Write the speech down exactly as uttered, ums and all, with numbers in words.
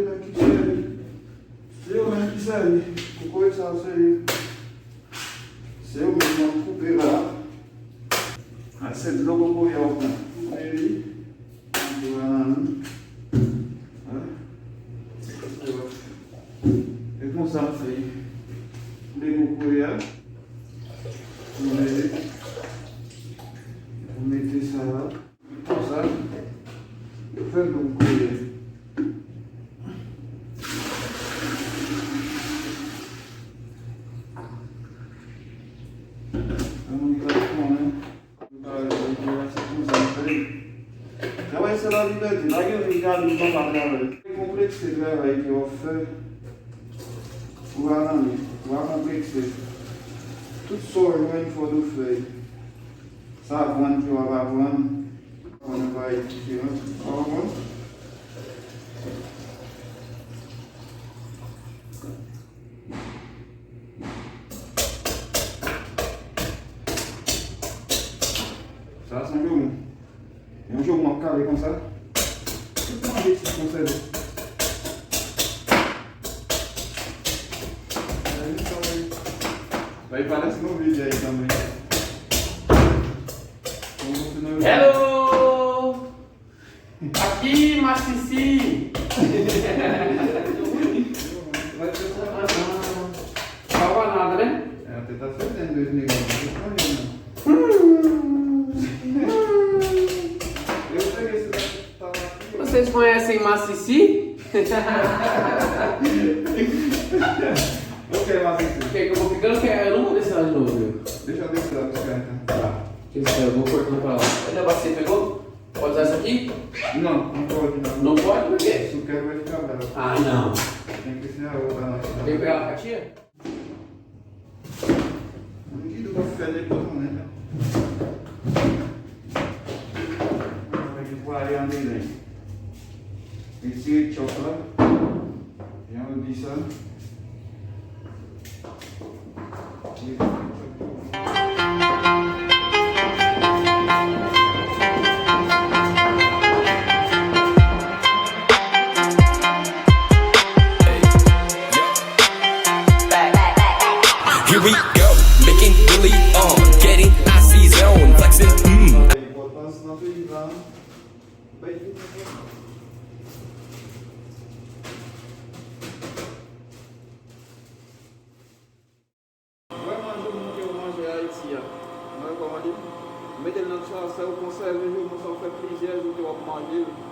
Ki sèvi. Se yo menm ki sèvi. Kokoye sa se, se yo menm k ap koupe la. A se dlo kokoye a w pran. Koupe li. Antre nan li. Hein? E konsa m fè. Koule kokoye a. Koule. Ou mete sa la. Konsa. Ou fè l kokoye. An moun ki pa konnen. Travay se lalibète, pa gen moun ki ka di w pa travay. Konplekse travay ke w ap fè. Ou pa nan li, ou pa konplekse. Tout sa w jwenn, fò w fè. Sa aprann ke w ap aprann. Aprann yon bagay diferan. Ou pa konprann? Sa se yon jou. Yon jou m ap kale konsa. Tout manje ti konsève. Bay pale si nou vle di a tanmen. Hello! Aki masisi. Papa nada, né? Vocês conhecem masisi? Ok, masisi. Kèk moun ki ganke a nou mande sa nou, viu? Deixa eu descer lá buscar então. Tá. Deixa eu ver, vou cortar pra lá. Ele vai ser pegou? Pode usar isso aqui? Não, não pode, não. Não pode por quê? Isso quer vai ficar bravo. Ah, não. Tem que ser a outra, não. Tem que pegar a fatia? Mwen ki dwe fè negosye, men. Mwen ki pou ale andedan. Retire chòf la. Jan yo di sa. Here we go, making Billy on, getting icy zone, flexing, mm. Enpòtans nan peyi la. Vrèman, joumon ke w manje Ayiti a, mwen rekòmande w mete l nan sa, sa w konsève joumon sa, w fè plizyè jou ke w ap manje l.